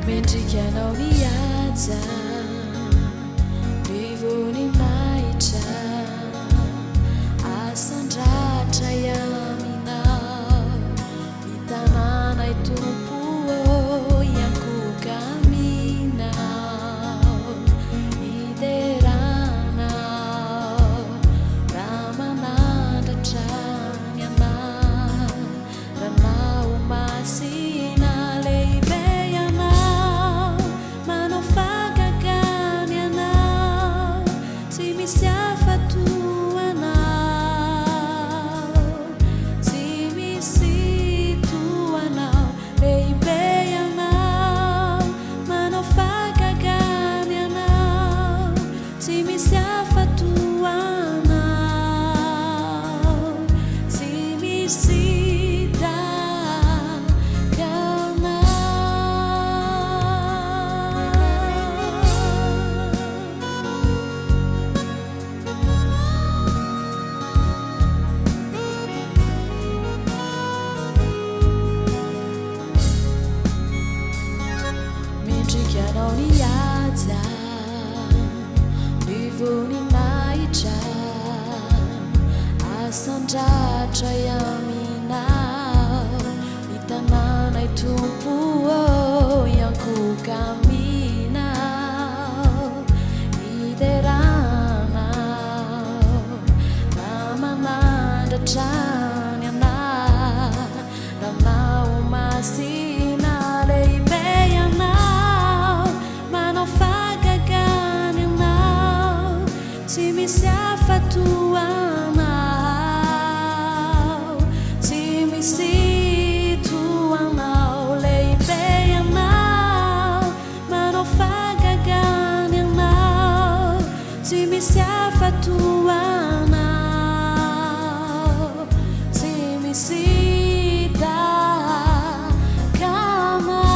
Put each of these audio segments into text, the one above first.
Mendrika anao ny haja, ny voninahitra asandratra aminao. Ny tanànay Tompo ô, hiankohoka aminao, hiderana anao, raha manandratra ny anaranao masina. Lehibe Ianao, manao fahagagana Ianao, tsy misy hafa toa Anao, tsy misy toa Anao. Lehibe Ianao, manao fahagagana Ianao, tsy misy hafa toa Anao, tsy misy tahaka Anao. Mendrika anao ny haja, ny voninahitra asandratra aminao. Ny tanànay Tompo ô, hiankohoka aminao, hiderana anao, raha manandratra ny anaranao masina. Lehibe Ianao, manao fahagagana Ianao, tsy misy hafa toa Anao, tsy misy toa Anao. Lehibe Ianao, manao fahagagana Ianao, tsy misy hafa toa Anao, tsy misy tahaka Anao.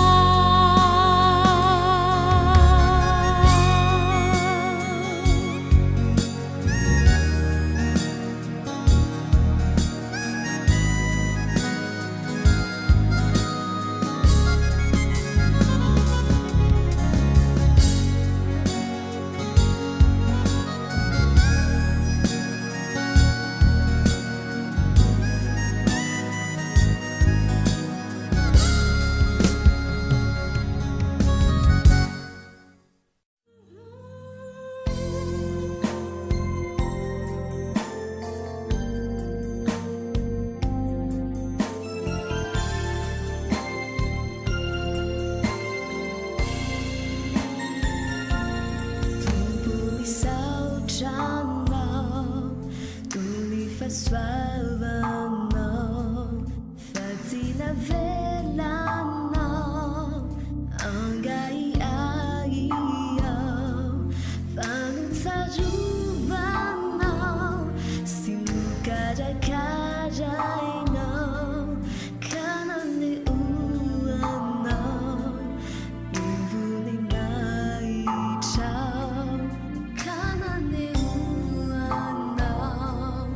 Tompo misaotra Anao noho ny fahasoavanao fa tsy navelanao hangahiahy aho fa notsarovanao sy nokarakarainao ka nanehoanao ny voninahitrao ka nanehoanao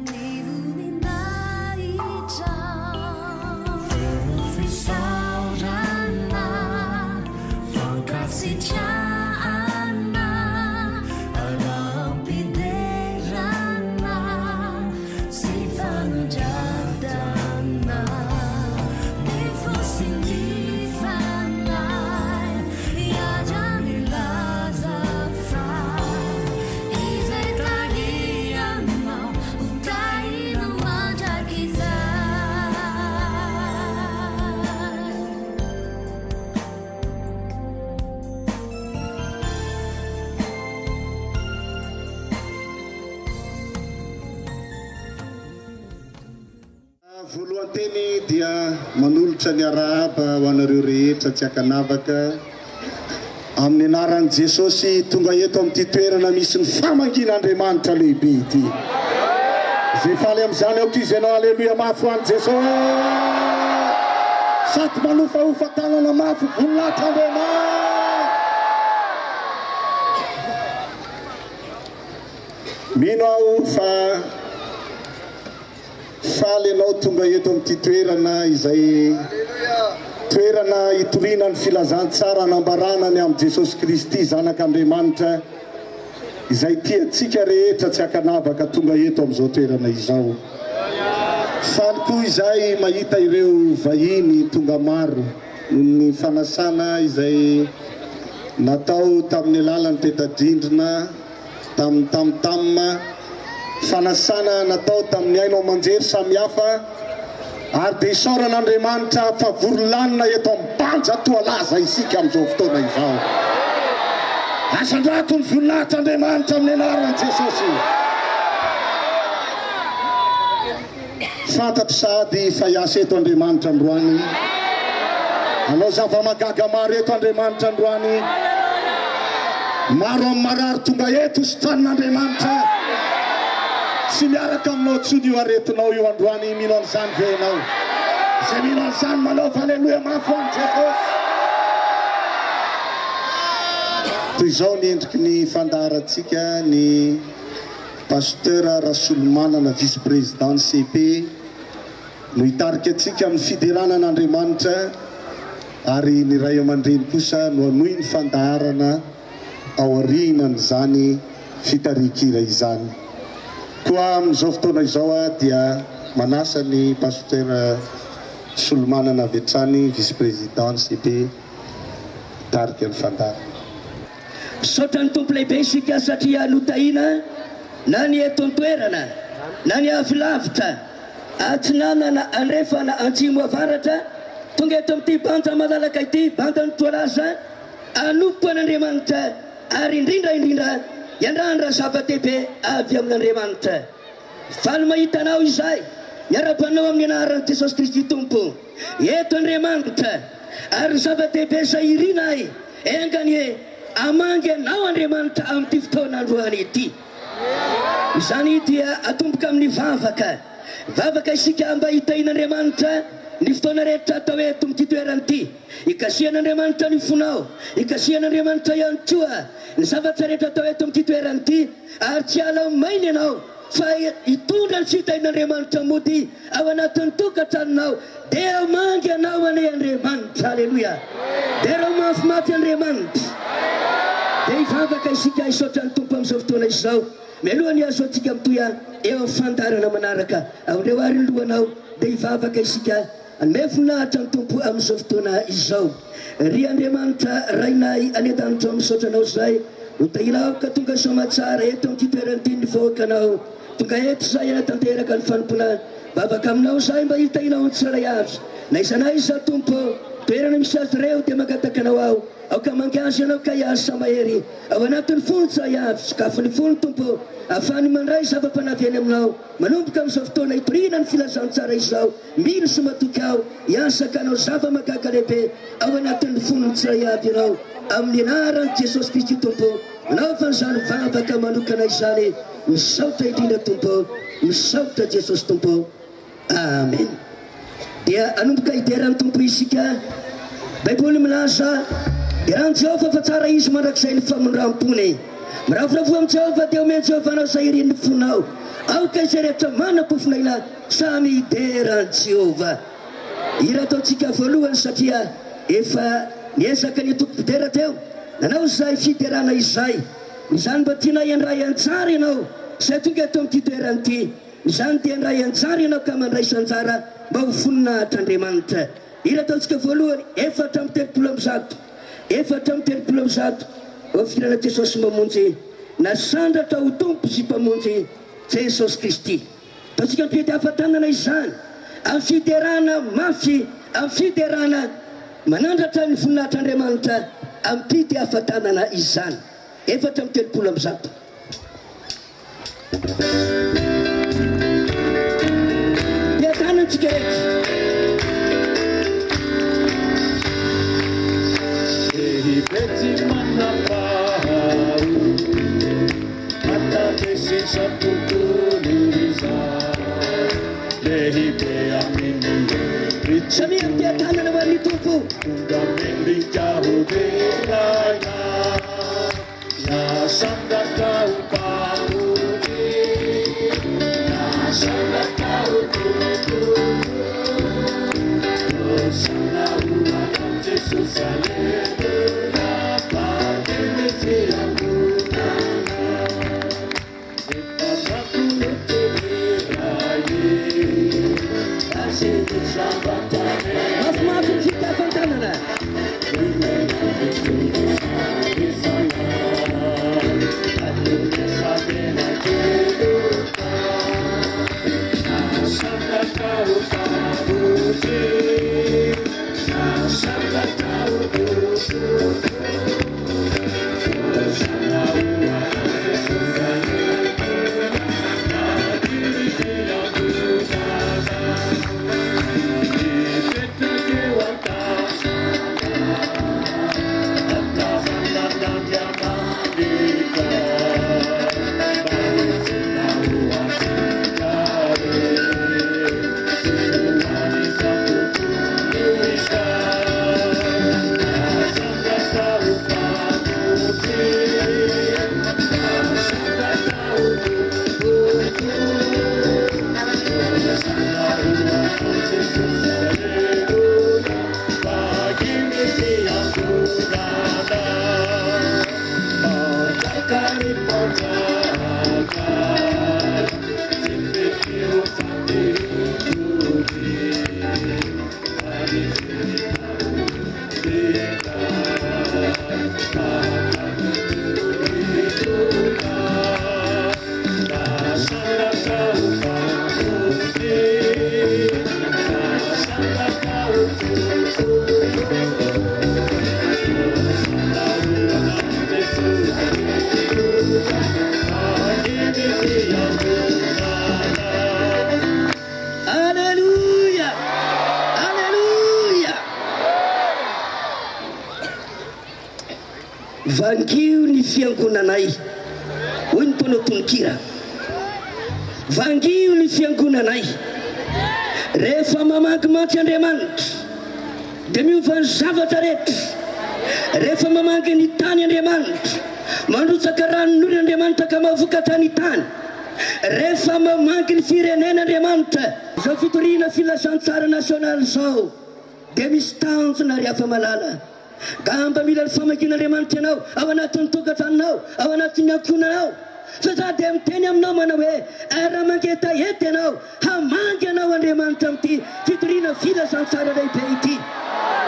ny voninahitrao. Feno fisaorana, fankasitrahana, araham-piderana sy fanandratana ny fo sy ny fanahy hiara-milaza fa izay tahianao ho tahina mandrakizay. Voalohan-teny dia manolotra ny arahaba ho anareo rehetra tsy ankanavaka amin'ny anaran'i Jesosy tonga eto amin'ity toerana misy ny famangian'Andriamanitra lehibe ity. Izay faly amin'izany aoka izy hanao aleloia mafy ho an'i Jesosy. Sady manofahofa tanana mafy voninahitra Andriamanitra. Mino aho fa Faly ianao tonga eto amin'ity toerana izay Toerana hitoriana ny filazantsara hanambarana ny amin'i Jesosy Kristy Zanak'Andriamanitra izay tia antsika rehetra tsy ankanavaka tonga eto amin'izao toerana izao. Faly koa izahay mahita ireo vahiny tonga maro noho ny fanasana izay natao tamin'ny alalan'ny peta-drindrina tamin'ny tam tam, fanasana natao tamin'ny haino aman-jery samihafa ary dia isaorana Andriamanitra fa vory lanona eto Ambanja Toalaza isika amin'izao fotoana izao. Asandrato ny voninahitr'Andriamanitra amin'ny anaran'i Jesosy. Fantatro sahady fa hiasa eto Andriamanitra androany. Hanao zava-mahagaga maro eto Andriamanitra androany. Maro amin'ny marary tonga eto hositran'Andriamanitra. Tsy miaraka aminao intsony io aretinao io androany. Mino an'izany ve ianao? Izay mino an'izany manaova aleloia mafy ho an'i Jesosy. Toy izao ny endriky ny fandaharantsika ny Pasteur Rasolomanana vice président ny CP no hitarika antsika amin'ny fiderana an'Andriamanitra ary ny ray aman-dreny kosa no hanohy ny fandaharana aorianan'izany fitarihan-kira izany. Koa amin'izao fotoana izao aho dia manasa ny Pasteur Solomanana avy hatrany vice président ny CP hitarika ny fandaharana. Misaotra ny Tompo lehibe isika satria notahiana na ny eto an-toerana na ny avy lavitra, atsinanana, andrefana, antsimo, avaratra, tonga eto amin'ity banja malalaka ity, bandan'i Toalaza, hanompo an'Andriamanitra ary indrindra indrindra hiandrandra zava-dehibe avy amin'Andriamanitra. Faly mahita anao izahay, miarahaba anao amin'ny anaran'i Jesosy Kristy Tompo. Eto Andriamanitra, ary ny zava-dehibe izay irinay, Enga anie hamangy anao Andriamanitra amin'ity fotoana androany ity. Izany dia atomboka amin'ny vavaka. Vavaka isika mba hitahian'Andriamanitra ny fotoana rehetra atao eto amin'ity toerana ity. Hikasihan'Andriamanitra ny fonao, hikasihan'Andriamanitra ihany koa ny zavatra rehetra atao eto amin'ity toerana ity ary tsy hiala maina ianao fa hitondra ny fitahian'Andriamanitra mody Ao anatin'ny tokantranonao. Derao mangy anao anie Andriamanitra. Aleloia. Derao mafimafy Andriamanitra. Dia hivavaka isika hisaotra ny Tompo amin'izao fotoana izao. Mialoha ny hahazoantsika mitohy eo amin'ny fandaharana manaraka. Aondreo àry ny lohanao dia hivavaka isika. Hanome voninahitra ny Tompo amin'izao fotoana izao. Ry Andriamanitra Rainay any an-danitra ao, misaotra Anao izahay. Notahianao ka tonga soamatsara eto amin'ity toerana ity ny vahoakanao. Tonga eto izahay hanatanteraka ny fanompoana vavaka aminao izahay mba hitahianao ny tsirairay avy. Na aiza na aiza Tompo ô, toerana misy azy ireo dia mangataka anao aho, aoka hamangy azy ianao ka hiasa mahery ao anatin'ny fony tsirairay avy. Sokafy ny fony Tompo ô, ahafahany mandray zava-panahy avy any aminao. Manomboka amin'izao fotoana hitoriana ny filazantsara izao, mino sy matoky aho, hiasa ka hanao zava-mahagaga lehibe ao anatin'ny fon'ny tsirairay avy ianao. Amin'ny anaran'i Jesosy Kristy Tompo, manaova an'izany vavaka manokana izany. Misaotra indrindra Tompo ô, misaotra Jesosy Tompo ô. Amen. Dia hanomboka hidera ny Tompo isika. Baiboly milaza, Derà an'i Jehovah fa tsara Izy mandrakizay ny famindram-pony. Miravoravoa amin'i Jehovah dia omen'i Jehovah anao izay irin'ny fonao. Aoka izay rehetra manam-pofon'aina samy hidera an'i Jehovah. Hira ataontsika voalohany satria efa niezaka ny antoko mpidera teo nanao izay fiderana izay. Izany mba tianay handray anjara ianao izay tonga eto amin'ity toerana ity. Izany dia handray anjara ianao ka mandraisa anjara mba ho voninahitr'Andriamanitra. Hira ataontsika voalohany, 134, 134, Ô Firana Jesosy Mamonjy, Nasandratra ho Tompo sy Mpamonjy, Jesosy Kristy. Ataontsika am-piadiavan-tanana izany, amin'ny fiderana mafy, amin'ny fiderana manandratra ny voninahitr'Andriamanitra, am-pidiavan-tanana izany. 134. Piadanana antsika rehetra. Lehibe tsy manam-paharoa, Mahatandresy izao tontolo izao. Lehibe amin'ny hery Samia mitia-tanana ho an'ny Tompo. Tonga mendrika ho deraina, Nasandratra ho Mpamonjy, Nasandratra ho Tompo, Hosana ho. Mafimafy ny fitafantanana. Alléluia! Alléluia! Vangio ny fiangonanay, hoy ny mpanao tononkira. Vangio ny fiangonanay. Rehefa mamangy mantsy Andriamanitra, dia miova ny zavatra rehetra. Rehefa mamangy ny tany Andriamanitra, mandrotsaka ranon'orana Andriamanitra ka mahavokatra ny tany. Rehefa mamangy ny firenena Andriamanitra, izao fitoriana filazantsara nasionaly izao dia misy tanjona ry hafa-malala. Angamba mila ny famangian'Andriamanitra ianao ao anatin'ny tokantranonao, ao anatin'ny ankohonanao. Fa izaho dia miteny aminao manao hoe, raha mangetaheta ianao, hamangy anao Andriamanitra amin'ity fitoriana filazantsara lehibe ity.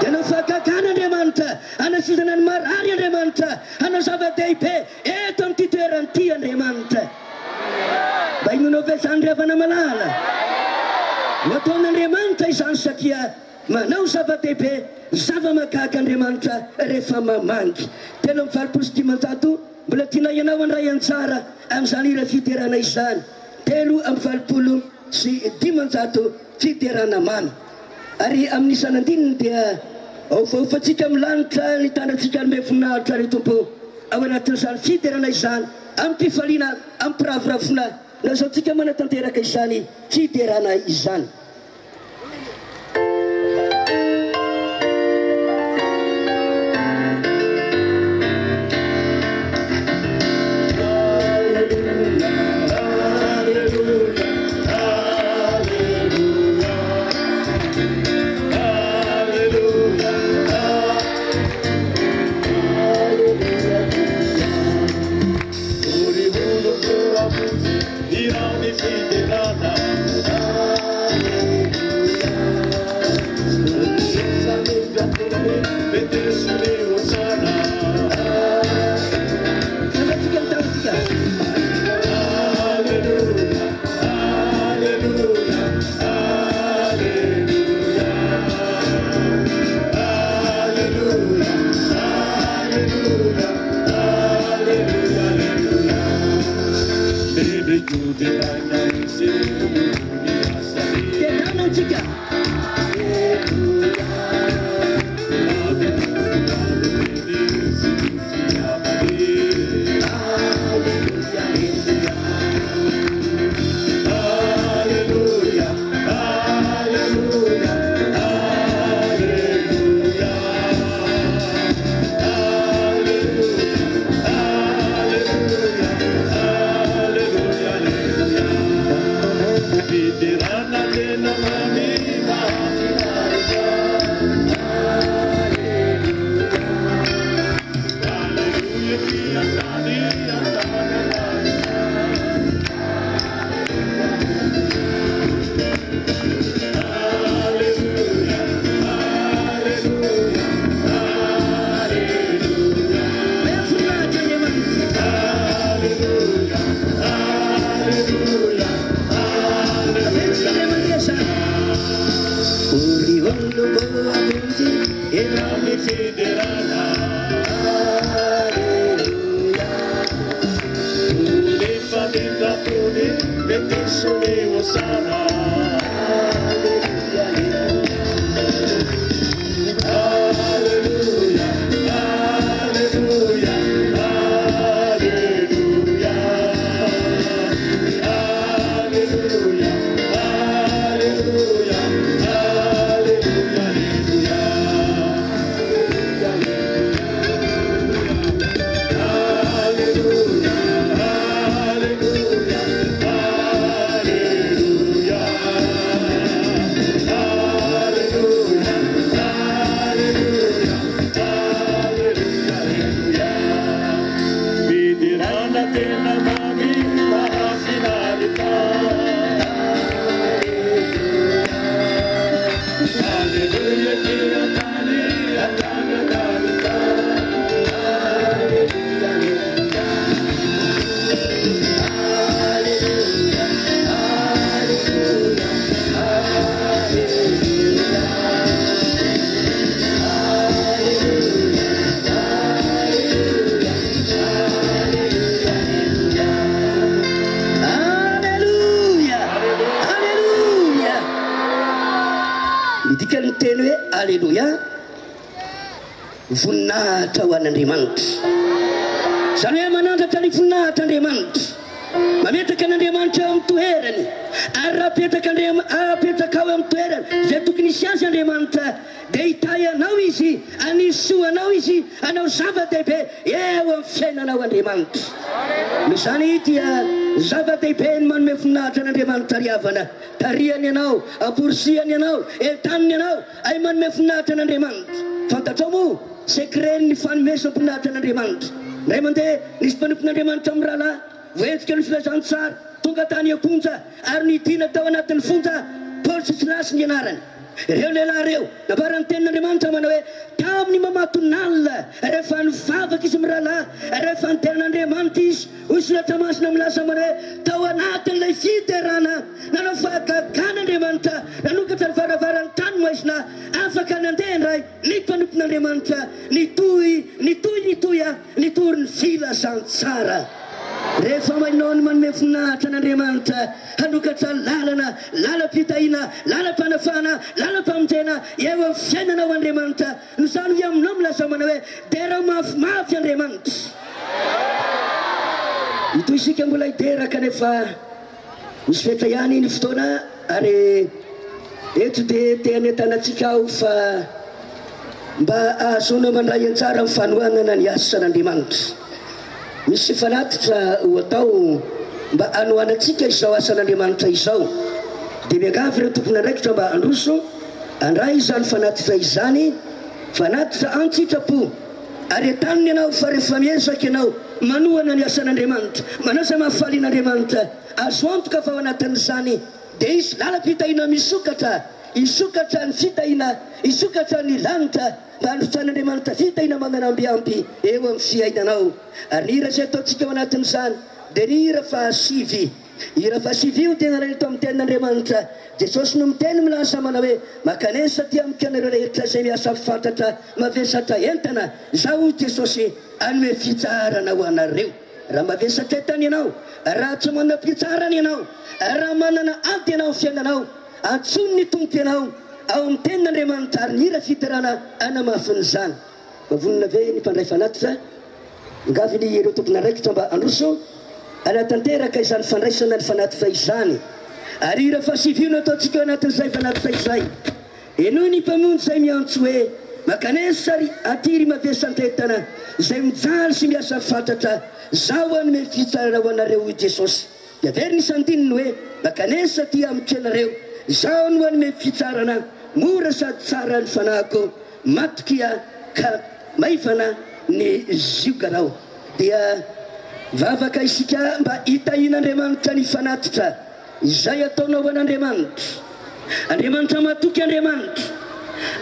Dia hanao fahagagana Andriamanitra, hanasitrana ny marary Andriamanitra, hanao zava-dehibe eto amin'ity toerana ity Andriamanitra. Mba inoanao ve izany ry havana malala? Ho ataon'Andriamanitra izany satria manao zava-dehibe, zava-mahagaga Andriamanitra rehefa mamangy. 583, Mbola tianay ianao handray anjara amin'izany hira fiderana izany. 583, Fiderana mamy. Ary amin'ny isan'andininy dia aofaofantsika amin'ny lanitra ny tanantsika hanome voninahitra ny Tompo ao anatin'izany fiderana izany, amim-pifaliana, amim-piravoravoana no azahoantsika manatanteraka izany fiderana izany. Dia tanantsika. Veteso ny hosana. Alleluia, alleluia, alleluia. Alleluia, alleluia, alleluia, alleluia. Alleluia, alleluia, alleluia. Alleluia, alleluia, alleluia, alleluia. Fiderana tena mamy mahafinaritra. Alleluia, ety an-tany, hatrany an-danitra. Alleluia, alleluia. Alleluia, alleluia, alleluia. Alleluia, alleluia, alleluia. Alleluia! Alleluia! Ny dikan'ny teny hoe Alleluia, voninahitra ho an'Andriamanitra. Izany hoe manandratra ny voninahitra Andriamanitra. Mametraka an'Andriamanitra eo amin'ny toerany. Ary raha apetraka Andriam-, apetrakao eo amin'ny toerany izay tokony hisy azy Andriamanitra, dia hitahy anao Izy, hanisy soa anao Izy, hanao zava-dehibe eo amin'ny fiainanao Andriamanitra. Noho izany dia zava-dehibe ny manome voninahitra an'Andriamanitra ry havana. Tarihany ianao, amporisihany ianao, entaniny ianao, hay manome voninahitra an'Andriamanitra. Fantatrao moa secret-n'ny fanomezam-boninahitra an'Andriamanitra. Indray mandeha nisy mpanompon'Andriamanitra mirahalahy voahenjika ny filazantsara, tonga tany am-ponja ary nidina tao anatin'ny fonja, Paoly sy Silasy ny anarany. Ireo lehilahy ireo, nambaran'ny tenin'Andriamanitra manao hoe, tamin'ny mamatonalina, rehefa nivavaka izy mirahalahy, rehefa nidera an'Andriamanitra izy, hoy Soratra Masina milaza manao hoe, tao anatin'ilay fiderana, nanao fahagagana Andriamanitra, nanokatra ny varavaran'ny trano maizina, afaka nandeha indray ny mpanompon'Andriamanitra, nitohy, nitohy, nitohy, nitory ny filazantsara. Rehefa hainao ny manome voninahitra an'Andriamanitra, hanokatra lalana, lalam-pitahiana, lalam-panafahana, lalam-pamonjena eo amin'ny fiainanao Andriamanitra. Noho izany hoy aminao milaza manao hoe, derao mafimafy Andriamanitra. Itoy isika mbola hidera kanefa misy fetra ihany ny fotoana ary eto dia te hanentana antsika aho fa mba ahazoana mandray anjara amin'ny fanohanana ny asan'Andriamanitra. Misy fanatitra ho atao mba hanohanantsika izao asan'Andriamanitra izao. Dia miangavy ireo tompon'andraikitra mba handroso handray izany fanatitra izany, fanatitra an-tsitrapo. Ary entanina ianao fa rehefa miezaka ianao manohana ny asan'Andriamanitra, manao izay mahafaly an'Andriamanitra, azo antoka fa ao anatin'izany dia hisy lalam-pitahiana misokatra, hisokatra ny fitahiana, hisokatra ny lanitra, Mba handrotsahan'Andriamanitra fitahiana manana ambiampy eo amin'ny fiainanao. Ary ny hira izay ataontsika ao anatin'izany dia ny hira fahasivy. Hira fahasivy io dia nalaina tao amin'ny Tenin'Andriamanitra. Jesosy no miteny milaza manao hoe, Mankanesa aty amiko ianareo rehetra izay miasa fatratra, mavesatra entana, Izaho hoy Jesosy hanome fitsaharana ho anareo. Raha mavesatra entana ianao, raha tsy manam-pitsaharana ianao, raha manana ady ianao amin'ny fiainanao, Antsoin' ny Tompo ianao ao amin'ny Tenin' Andriamanitra ary ny hira fiderana hanamafin'izany. Mba vonona ve ny mpandray fanatitra? Miangavy ny ireo tompon'andraikitra mba handroso hanatanteraka izany fandraisana ny fanatitra izany. Ary hira fahasivy io no ataontsika ao anatin'izay fanatitra izay. Henoy ny Mpamonjy izay miantso hoe, Mankanesa ry aty ry mavesantretana izay mijaly sy miasa fatratra, Zaho hanome fitsarana ho anareo hoy Jesosy. Dia averiny isan-dininy hoe, Mankanesa aty amiko ianareo, izaho no hanome fitsarana, mora sady tsara ny fanahiko, matokia ka maivana ny zioganao. Dia vavaka isika mba hitahian'Andriamanitra ny fanatitra izay ataonao ho an'Andriamanitra. Andriamanitra matoky Andriamanitra,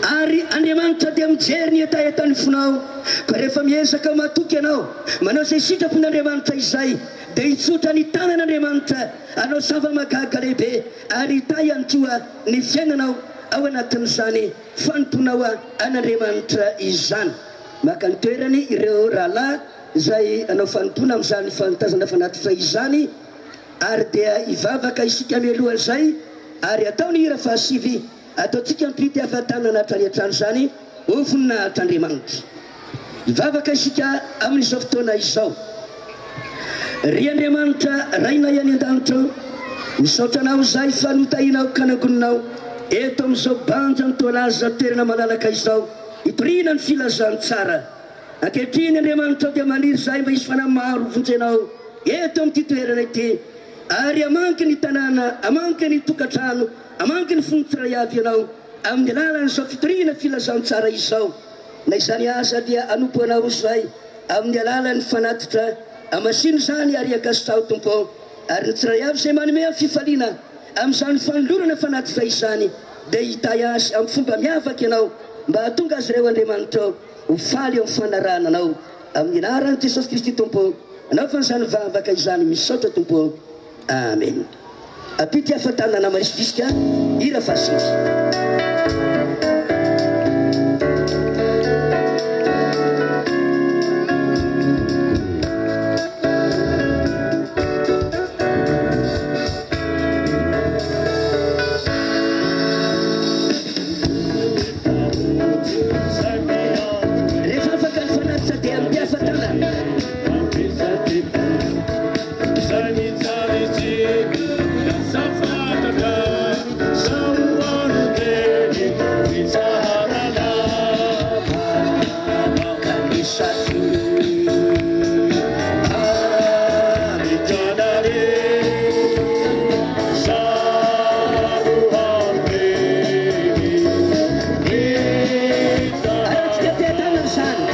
ary Andriamanitra dia mijery ny hetahetan'ny fonao, koa rehefa miezaka matoky ianao, manao izay sitrapon'Andriamanitra izay, dia hitsotra ny tanan'Andriamanitra hanao zava-mahagaga lehibe ary hitahy ihany koa ny fiainanao ao anatin'izany fanompoanao an'Andriamanitra izany. Maka ny toerany ireo rahalahy izay hanao fanompoana amin'izany fantazana fanatitra izany. Ary dia hivavaka isika mialohan'izay ary atao ny hira fahasivy ataontsika am-pitiavan-tanana hatrany hatrany izany ho voninahitr'Andriamanitra. Hivavaka isika amin'izao fotoana izao. Ry Andriamanitra Rainay any an-danitra ô, misaotra Anao izahay fa notahianao ka nangoninao eto amin'izao banja nitoalaza toerana malalaka izao hitoriana ny filazantsara. Ankehitriny, Andriamanitra ô, dia maniry izahay mba hisy fanahy maro ho vonjenao eto amin'ity toerana ity, ary hamangy ny tanàna, hamangy ny tokantrano, hamangy ny fon'ny tsiray avy Ianao, amin'ny alalan'izao fitoriana filazantsara izao. Na izany aza dia hanompo Anao izahay amin'ny alalan'ny fanatitra. Hamasino izany ary ankasitraho, Tompo ô, ary ny tsiray avy izay manome amin'ny fifaliana amin'izany fanolorana fanatitra izany, dia hitahy azy amin'ny fomba miavaka Ianao, mba hahatonga azy ireo, Andriamanitra ô, Ho faly amin'ny fanarahana anao amin'ny anaran'i Jesosy Kristy Tompo anaovana izany vavaka izany misaotra Tompo ô Amen Ampio ty hafa tanana marisibisika hira fahasivy. Rehefa afaka ny fanatitra dia miafa tanana. Arahantsika te-tanana izany.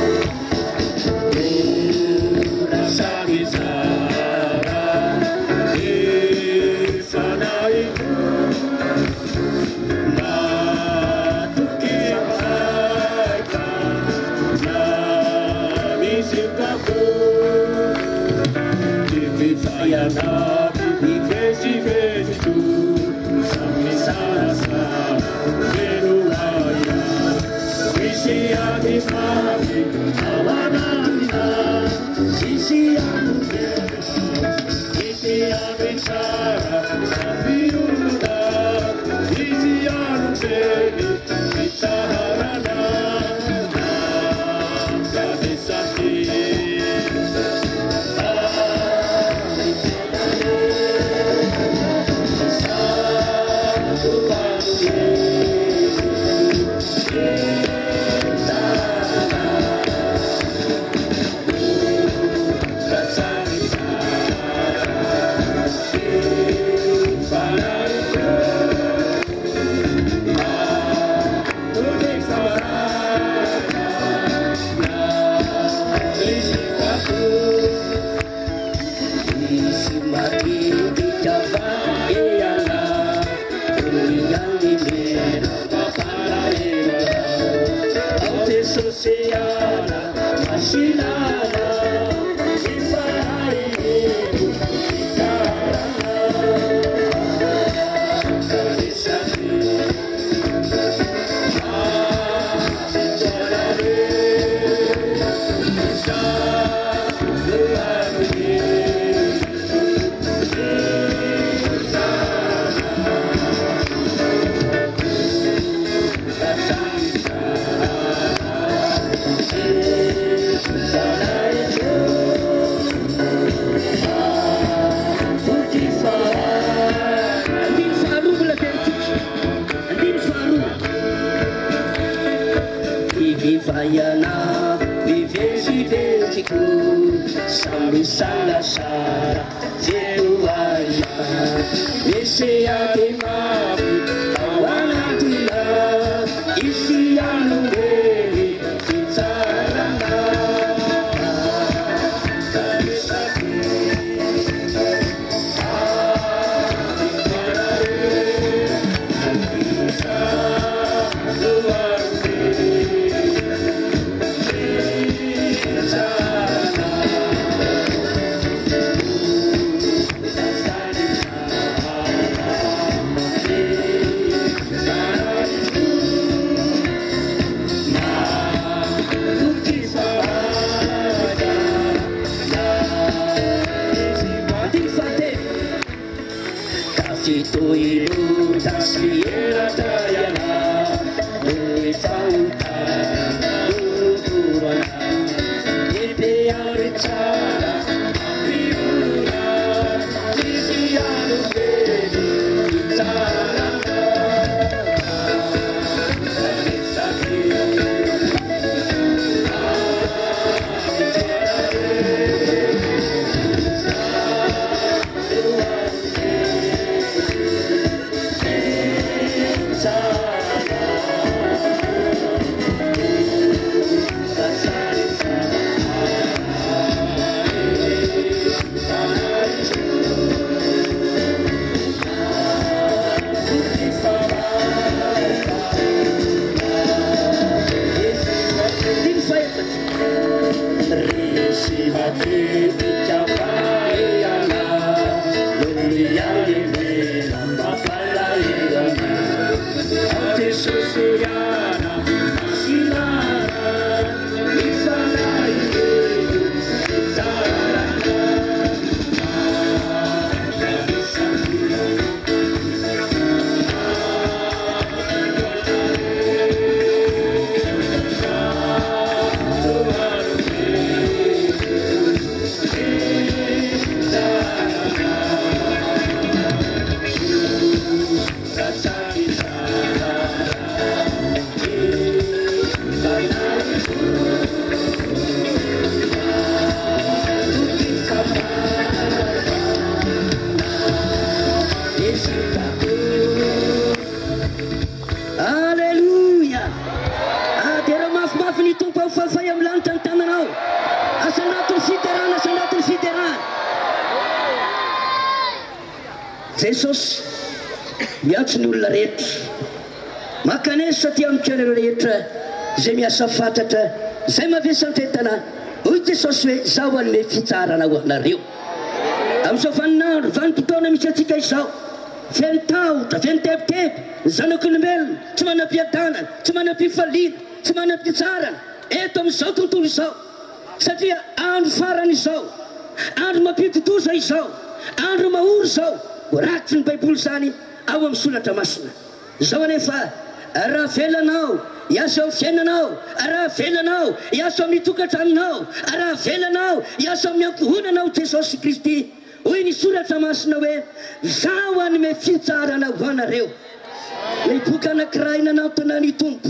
Andininy faharoa mbola verintsika. Andininy faharoa. Ivivaiana miveziveziko samy misalasala jeroaina misy ady mafy ao anatina isy an'ireny fitsarana. Aleloia! Aderao mafimafy ny Tompo ao fafay amin'ny lanitra ny tananao. Asandrato ny fiderana, asandrato ny fiderana. Jesosy miantso ny olona rehetra. Mankanesa aty amiko ianareo rehetra izay miasa fatratra, izay mavesantretana. Hoy Jesosy hoe, Izaho hanome fitsaharana ho anareo. Amin'izao vaninandro, vanim-potoana misy antsika izao, feno tahotra, feno tebiteby, ny zanak'olombelona, tsy manam-piadanana, tsy manam-pifaliana, tsy manam-pitsarana eto amin'izao tontolo izao, satria andro farany izao, andro mampidi-doza izao, andro mahory izao. Voarakitry ny Baiboly izany ao amin'ny Soratra Masina. Izao anefa, raha avelanao hiasa eo amin'ny fiainanao, raha avelanao hiasa ao amin'ny tokantranonao, raha avelanao hiasa ao amin'ny ankohonanao Jesosy Kristy, hoy ny Soratra Masina hoe, Izaho hanome fitsaharana ho anareo. Ilay boka anankiray nanantona ny Tompo.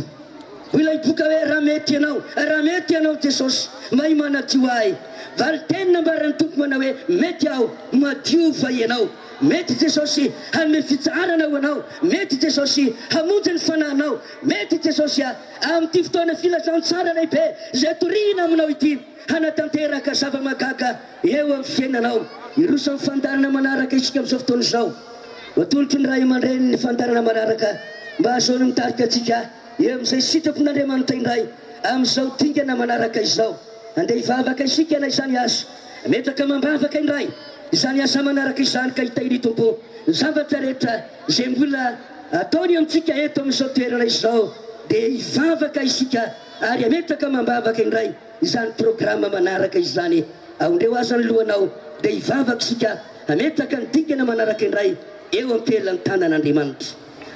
Hoy ilay boka hoe, Raha mety Ianao, raha mety Ianao Jesosy, mahay manadio ahy. Valin-teny nambaran'ny Tompo manao hoe, Mety Aho, madiova ianao. Mety Jesosy hanome fitsaharana ho anao, mety Jesosy hamonjy ny fanahinao, mety Jesosy amin'ity fotoana filazantsara lehibe izay torihina aminao ity hanatanteraka zava-mahagaga eo amin'ny fiainanao. Hiroso amin'ny fandaharana manaraka isika amin'izao fotoana izao. Atolotry ny ray aman-dreny ny fandaharana manaraka mba hahazoany mitarika antsika eo amin'izay sitrapon'Andriamanitra indray amin'izao dingana manaraka izao. Andeha hivavaka isika na izany aza. Ametraka amam-bavaka indray izany asa manaraka izany ka hitahiry Tompo ny zavatra rehetra izay mbola ataony amintsika eto amin'izao toerana izao dia hivavaka isika ary hametraka amam-bavaka indray izany programa manaraka izany. Aondreo aza ny lohanao dia hivavaka isika hametraka ny dingana manaraka indray eo am-pelan-tanan'Andriamanitra.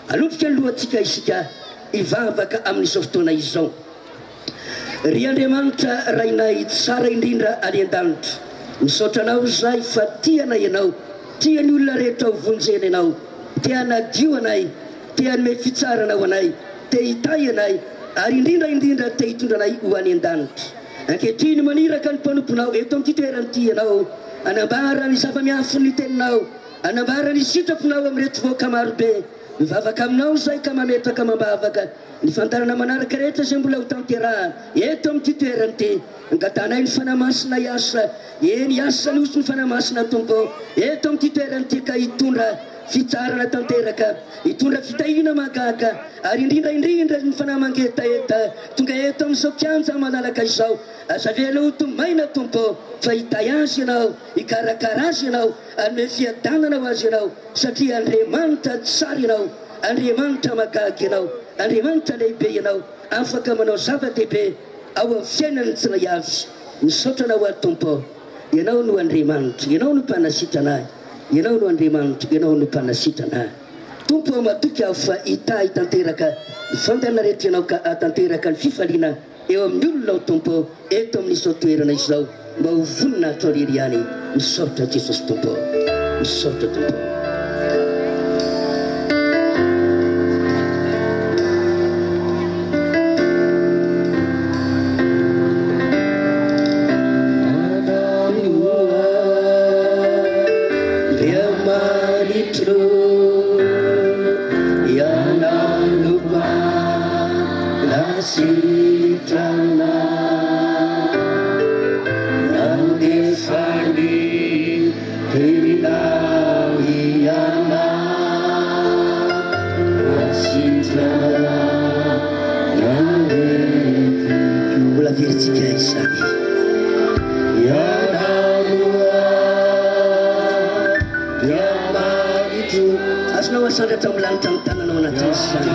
Alonjika ny lohantsika isika hivavaka amin'izao fotoana izao. Ry Andriamanitra Rainay tsara indrindra any an-danitra, misaotra Anao izahay fa tia anay Ianao, tia ny olona rehetra ho vonjena Ianao, te hanadio anay, te hanome fitsarana ho anay, te hitahy anay, ary indrindra indrindra te hitondra anay ho any an-danitra. Ankehitriny maniraka ny mpanomponao eto amin'ity toerana ity Ianao, hanambara ny zava-miafin'ny Teninao, hanambara ny sitraponao amin'ireto vahoaka marobe. Mivavaka Aminao izahay ka mametraka amam-bavaka Ny fandaharana manaraka rehetra izay mbola ho tanterahana eto amin'ity toerana ity, angatahanay ny Fanahy Masina hiasa, eny hiasa ny hosotry ny Fanahy Masina Tompo ô, eto amin'ity toerana ity ka hitondra fitsaharana tanteraka, hitondra fitahiana mahagaga, ary indrindra indrindra ny Fanahy mangetaheta tonga eto amin'izao kianja malalaka izao, aza avela ho tomaina Tompo ô, fa hitahy azy Ianao, hikarakara azy Ianao, hanome fiadanana ho azy Ianao, satria Andriamanitra tsara Ianao. Andriamanitra mahagaga Ianao, Andriamanitra lehibe Ianao, afaka manao zava-dehibe ao amin'ny fiainan'ny tsirairay avy. Misaotra Anao aho Tompo ô, Ianao no Andriamanitra, Ianao no Mpanasitrana ahy, Ianao no Andriamanitra, Ianao no Mpanasitrana ahy. Tompo ô, matoky aho fa hitahy tanteraka ny fandana rehetra Ianao ka hahatanteraka ny fifaliana eo amin'ny olonao Tompo ô, eto amin'izao toerana izao mba ho voninahitrao irery ihany. Misaotra Jesosy Tompo ô. Misaotra Tompo ô. Andriamanitro, Ianao no Mpanasitrana. Nandefa ny teninao. asandratra amin'ny lanitra ny tananao anatin'izany.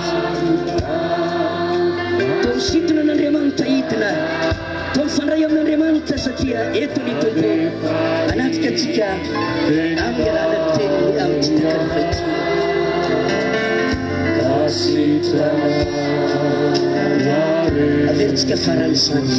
Toa misintona an'Andriamanitra hidina, toa mifandray amin'Andriamanitra satria eto ny Tompo manatrika antsika amin'ny alalan'ny teniny amin'ity takariva ity. Averintsika farany izany.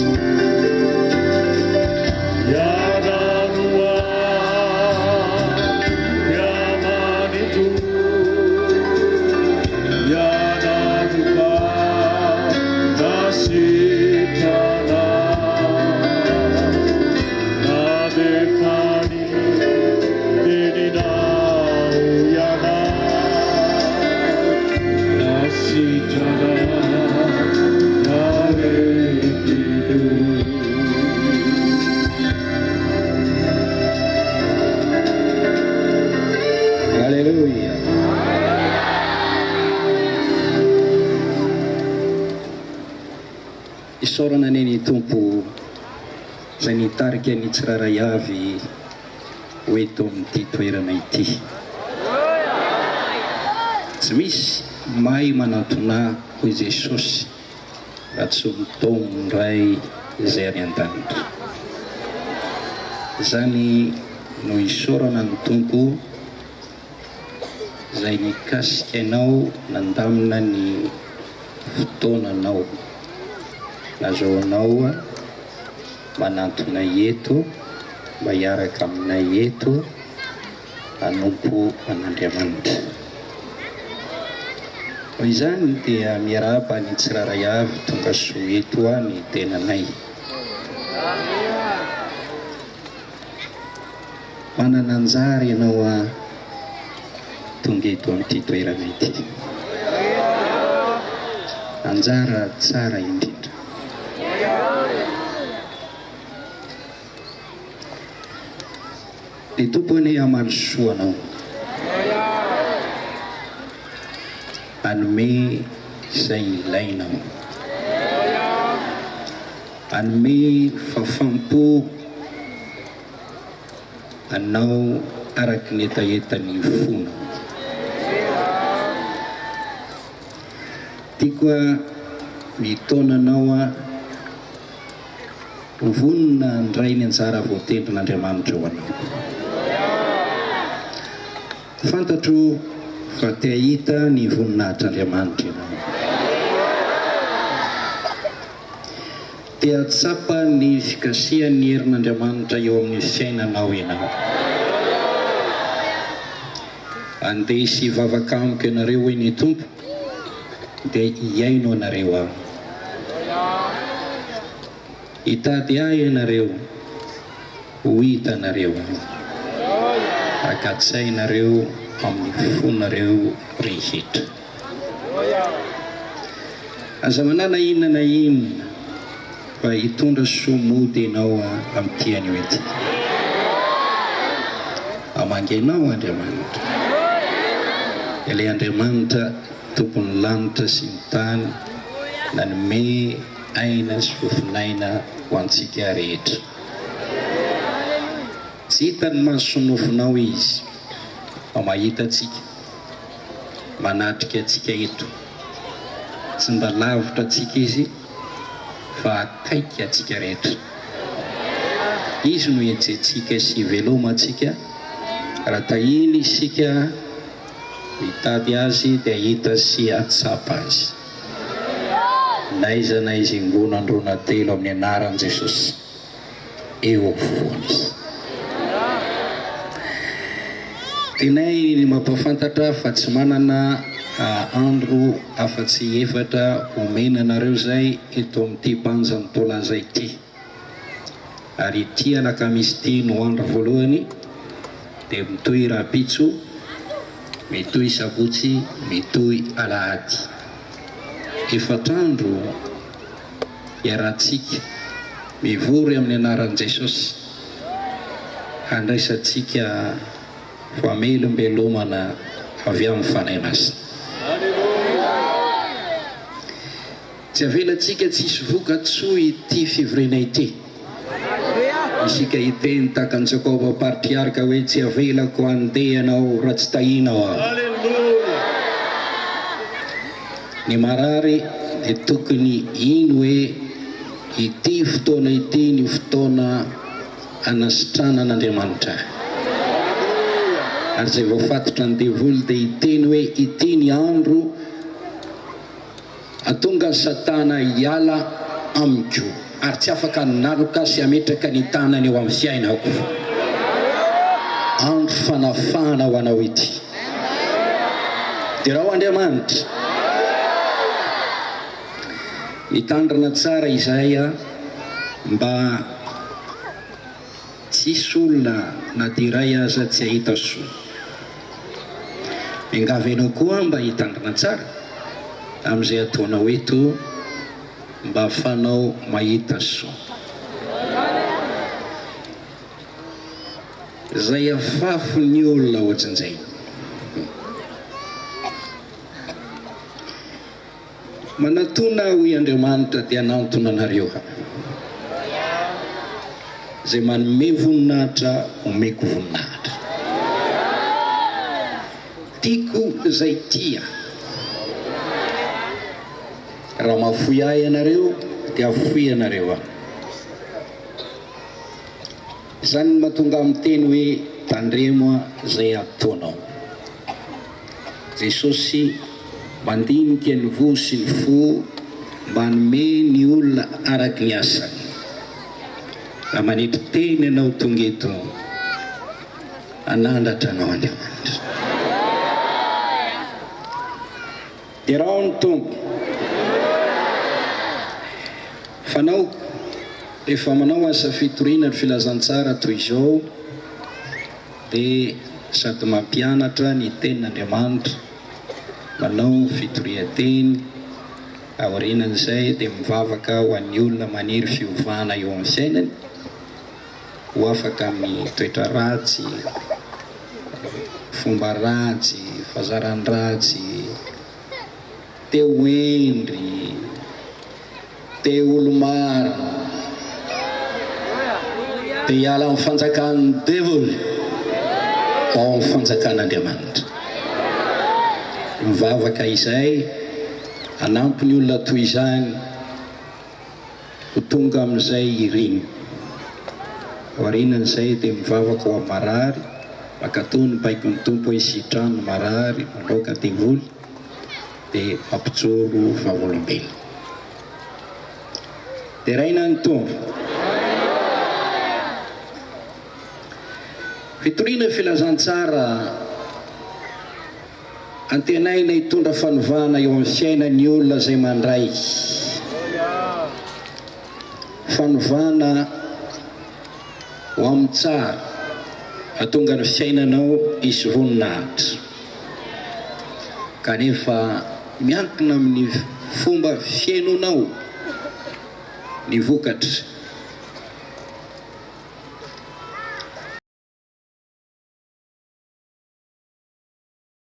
Aleloia. Isaorana anie ny Tompo izay nitarika ny tsirairay avy ho eto amin'ity toerana ity. Tsy misy mahay manantona hoy Jesosy raha tsy mitaomin'ny Ray izay any an-danitra. Izany no isaorana ny Tompo izay nikasika anao nandamina ny fotoananao nazahoanao manantona eto mba hiaraka aminay eto hanompo an'Andriamanitra. Noho izany dia miarahaba ny tsirairay avy tonga soa eto ny tenanay. Manana anjara ianao a tonga eto amin'ity toerana ity. Anjara tsara indrindra. Ny Tompo anie hamaly soa anao. Hanome izay ilainao. Hanome fahafaham-po anao araka ny hetahetan'ny fonao. Tiako mitaona anao ho vonona handray ny anjara voatendrin'Andriamanitra ho anao. Fantatro fa te hahita ny voninahitr'Andriamanitra ianao. Te hahatsapa ny fikasihan'ny herin'Andriamanitra eo amin'ny fiainanao ianao. Andeha sy hivavaka amiko ianareo, hoy ny Tompo, dia hihaino anareo Aho. Hitady Ahy ianareo, ho hitanareo Aho. Rakatsainareo amin'ny fonareo rehetra. Aza manana inona na inona fa hitondra soa mody ianao amin'ity anio ity. Hamangy anao Andriamanitra. Ilay Andriamanitra Tompon'ny lanitra sy ny tany nanome aina sy fofon'aina ho antsika rehetra. Tsy hitan'ny maso nofonao Izy fa mahita antsika. Manatrika antsika eto. Tsy mba lavitra antsika Izy fa akaiky antsika rehetra. Izy no ihetsehantsika sy ivelomantsika. Raha tahiny isika mitady Azy dia hahita sy hahatsapa Azy. N'aiza n'aiza ingonan-droa na telo amin'ny anaran'i Jesosy. Eo afovoany izy. Tianay ny mampahafantatra fa tsy manana andro afa-tsy efatra omena anareo izay eto amin'ity banjan'i Tolaza ity. Ary ity alakamisy ity no andro voalohany, dia mitohy rahampitso, mitohy sabotsy, mitohy alahady. Efatr'andro. Iarahantsika mivory amin'ny anaran'i Jesosy handraisantsika famelombelomana avy amin'ny Fanahy Masina. Tsy avelantsika tsy hisy voka-tsoa ity fivoriana ity. Isika hiteny tahaka an'i Jakoba patriarka hoe tsy avelako handeha ianao raha tsy tahianao aho. Ny marary dia tokony hino hoe ity fotoana ity ny fotoana hanasitranan'Andriamanitra ahy. Ary izay voafatotra ny devoly dia hiteny hoe ity ny andro hahatonga an'i Satana hiala amiko ary tsy afaka hanaloka sy hametraka ny tanany eo amin'ny fiainako. Andro fanafahana ho anao ity. Derao Andriamanitra. Mitandrina tsara izahay mba tsy hisy olona na dia iray aza tsy hahita soa. Miangavy anao koa mba hitandrina tsara amin'izay ataonao eto mba ahafahanao mahita soa. Izay afafin'ny olona ohatran'izay. Manatona aho, hoy Andriamanitra, dia hanantona anareo aho. Izay manome voninahitra, omeko voninahitra. Tiako izay tia. Raha mahafoy ahy ianareo, dia hafoy anareo aho. Izany no mahatonga ahy miteny hoe tandremo izay ataonao. Jesosy mandinika ny voa sy ny fo mba hanome ny olona araka ny asany. Raha manetry tena ianao tonga eto, hanandratra anao Andriamanitra. Derao ny Tompo. Fanao, Rehefa manao asa fitoriana ny filazantsara toy izao dia sady mampianatra ny tenin'Andriamanitra, manao fitorian-teny, aorianan'izay dia mivavaka ho an'ny olona maniry fiovana eo amin'ny fiainany, ho afaka amin'ny toetra ratsy, fomba ratsy, fazaran-dratsy, te ho hendry, te ho olo-marina, te hiala amin'ny fanjakan'ny devoly ho ao amin'ny fanjakan'Andriamanitra. Mivavaka izay hanampy ny olona toy izany ho tonga amin'izay iriny. Aorianan'izay dia mivavaka ho amin'ny marary, mankatò ny baikon'ny Tompo hoe sitrano ny marary, mandroaka devoly, dia mampijoro vavolombelona. Deraina ny Tompo. Fitoriana filazantsara Antenaina hitondra fanovana eo amin'ny fiainan'ny olona izay mandray fanovana ho amin'ny tsara, hahatonga ny fiainanao hisy voninahitra. Kanefa miankina amin'ny fomba fihainonao ny vokatra.